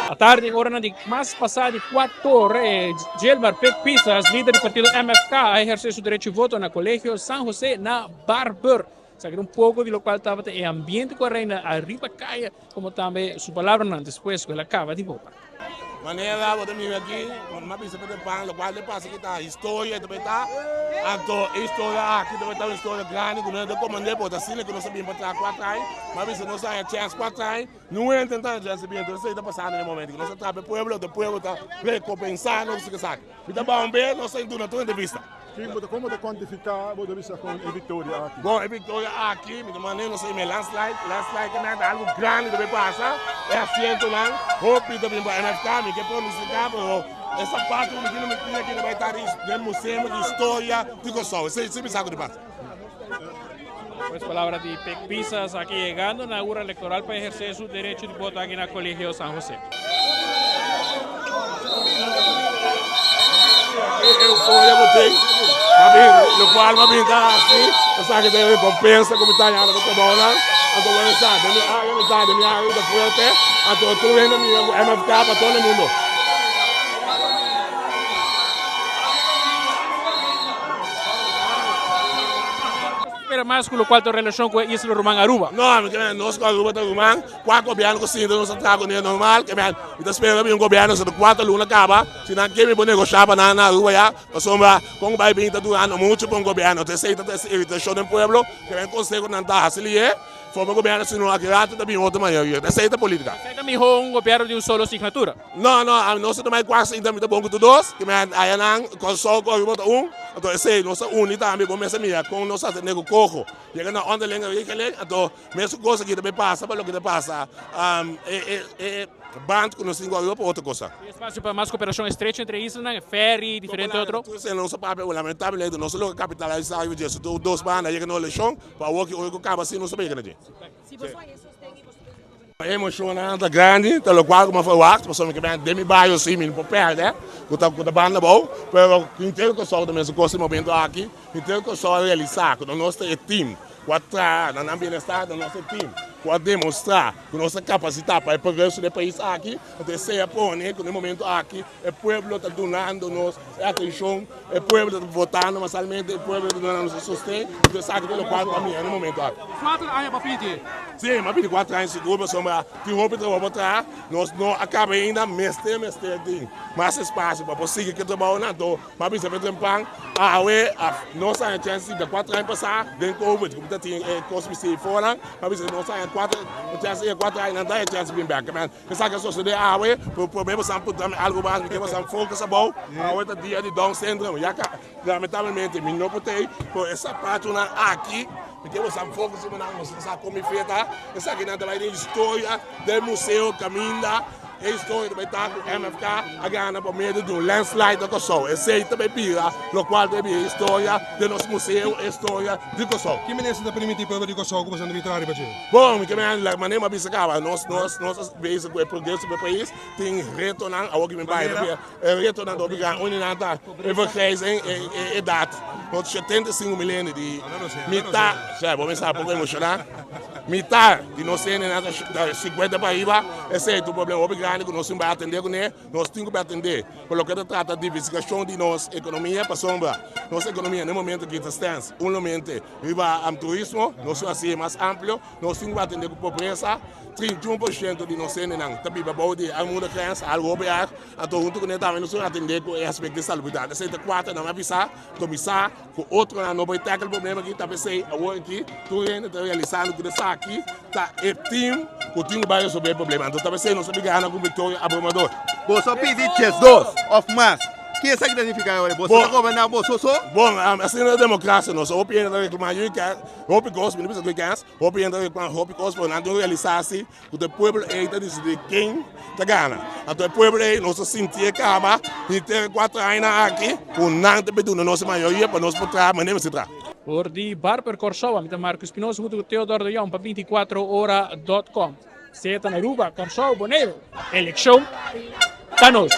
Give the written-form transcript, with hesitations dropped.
Atardi oranan di mas pasá di kuator Gilmar Pik Pisas, lider di partido MFK, a ehersé su derecho di voto na Colegio San Jose na Barber. Esaki ta un poko di lokual tabata e ambiente ku a reina ariba kaya, komo tambe su palabranan despues ku el a kaba di vota. Manera bo ta mira aki, mi a bisa Peter Pan, lokual ta pasa aki ta historia ta bay ta, anto e historia aki ta bay ta un historia grandi ku nos ta komand'é, por ta asina ku nos a bin pa traha kuater aña, mi a bisa nos a haña chèns kuater aña, niun hende no ta haña chèns di bin, entonces esei ta pasando na e momento aki, nos a traha pa e pueblo, anto e pueblo ta rekompensá nos ku esaki. Mi ta baha un bes, nos ta duna tur entrevista. Kon bo ta kuantifiká bo ta bisa kon e viktoria aki? Bon, e viktoria aki, mi ta manda nos e landslide. Landslide ta manda algu grandi ta bin pasa. E asientonan hopi ta bin pa MFK. Mi ke pronostiká, pero e sapato ku mi tin na mi pia aki ta bai ta den museo di historia di Kòrsou. Esei si mi sa ku ta pasa. Pues palabra di Pek Pisas aki yegando na ura electoral pa eherce su derecho di voto aki na Colegio San Jose. Euforia ku tin, lokual m'a bin ta hasi, esaki ta e rekompensa ku mi ta hañando pa trabounan. Anto bo sa, den mi área mi ta, den mi área mi ta fuerte, anto tur hende mira ku MFK pa todo e mundo. Spera mas ku lokual ta relashon ku e isla ruman Aruba. No, mi ke men nos ku Aruba ta ruman, kua gobièrnu ku sinta nos ta traha kuné normal, ke men mi ta spera bin un gobièrnu esei ta kuater luna kaba, si nan ke mi por negoshá pa nan na Aruba ya, pasobra kon bai bin ta durando muchu pa un gobièrnu, entonces esei ta trese iritashon den pueblo, ke men konseho nan ta hasi lihe. Forma gobièrnu si no aki rato ta bin otro mayoria. Esei ta politica. Esei ta miho un gobièrnu di un solo signatura. No, no, ami no sa tuma e kuak sinta mi ta bon ku tur dos, ki men ayanan Kòrsou ku Aruba ta un, anto esei nos ta uni tambe bo mester mira kon nos ta atende ku koho. Yega na onderlinge regeling, anto mesun kos aki ta bay pasa pa loke ta pasa e e e band ku nos tin ku Aruba pa otro kosa. Tin espasio pa mas koperashon estrecho entre e islanan, e ferry, diferente otro. Tur esei nos a papia, lamentablemente nos a logra kapitalisá riba dje, so tur dos banda yega na elekshon. Pa awor ki ora ku kaba si nos ta bega na dje. E emoshonnan ta grandi, ta lokual ku mi a ferwagt, pasobra mi ke bini den mi bario si mi no por pèrdè, ku ta ku ta banda abou, pero henter Kòrsou ta mester kos e momento aki, henter Kòrsou a realisá ku nos ta e tim ku a traha na nan bienestar, nos ta e tim ku a demostrá ku nos ta kapasitá pa e progreso di e pais aki, anto esei a pone ku na e momento aki E pueblo ta dunando nos e atencion, e pueblo ta votando masalmente, e pueblo ta dunando nos e sosten, entonces esaki ta locual cu a mira na e momento aki. Cuatro aña bo pidi? Si, mi a pidi cuatro aña sigur pasobra tin hopi trabou pa traha, nos no a caba ainda, mester mester tin mas espacio pa por sigui cu e trabounan, anto mi a bisa Petro en Pan, awe nos a haña chance di cuatro aña pasa den covid cu mi ta tin e cos bisti aforan, mi a bisa nos a haña cuatro chance e cuatro aña nan ta haña chance bin bek. Esaki a sosodé awe, pero promé boso a puntra mi algu mas, mi ke boso focus abou, awe ta dia di Down Syndrome, ya ka lamentablemente mi no por ta ei, pero e sapatunan aki, mi ke boso focus riba nan, boso sa kon mi fe ta, esakinan ta bai den historia den museo kaminda e historia ta bai ta ku MFK a gana pa medio di un landslide na Kòrsou, esei ta bai bira lokual ta bai bira historia den nos museo, e historia di Kòrsou. Ki minister ta permití pueblo di Kòrsou ku boso a traha riba dje? Bon, mi ke men la manera mi a bisa kaba, nos nos nos a bezig ku e progreso di e pais, tin retonan, awor ki mi bai ta bira e retonan ta hopi grandi, un di nan ta e vergrijzing, e e edat, nos 75 mil hende di mitad, sè bo mester a poko emoshoná, mitad di nos hendenan ta 50 pa ariba, esei ta un problema hopi grandi ku nos tin bai atendé kuné, nos tin ku bai atendé pa loke ta trata diversifikashon di nos ekonomia, pasobra nos ekonomia na e momento aki ta stens unamente. Riba turismo, nos lo hasié mas amplio. Nos tin ku atendé ku pobresa. 31% di nos hendenan ta biba bou di armoedegrens, algu hopi erg. Anto huntu kuné tambe nos tin ku atendé ku e aspekto di salubridat. Esei ta kuater nan a bisa, kuminsá ku otronan no por tackle e problema aki. Ta p'esei awor aki tur hende ta realisando ku esaki ta e team ku tin ku bai resolvé e problema. Anto ta p'esei nos ta bigana ku viktoria abrumador. Boso a pidi diesdos òf mas. Ki esaki ta nifiká awor? Boso ta goberná boso so? Bon, asina ta demokrasia. Nos hopi hende ta reklamá yu ke hopi kos, mi no bisa ku e kens, hopi hende ta reklamá hopi kos, pero nan tin ku realisá si ku ta e pueblo ei ta disidí ken ta gana. Anto e pueblo ei nos ta sintié kaba henter e kuater añanan aki ku nan ta bin duna nos e mayoria pa nos por traha manera mester traha. For di Barber Kòrsou, ami ta Marco Espinosa huntu ku Theodor de Jong pa 24 ora dot com. Sea ta na Aruba, Kòrsou, Boneiru, elekshon ta nos.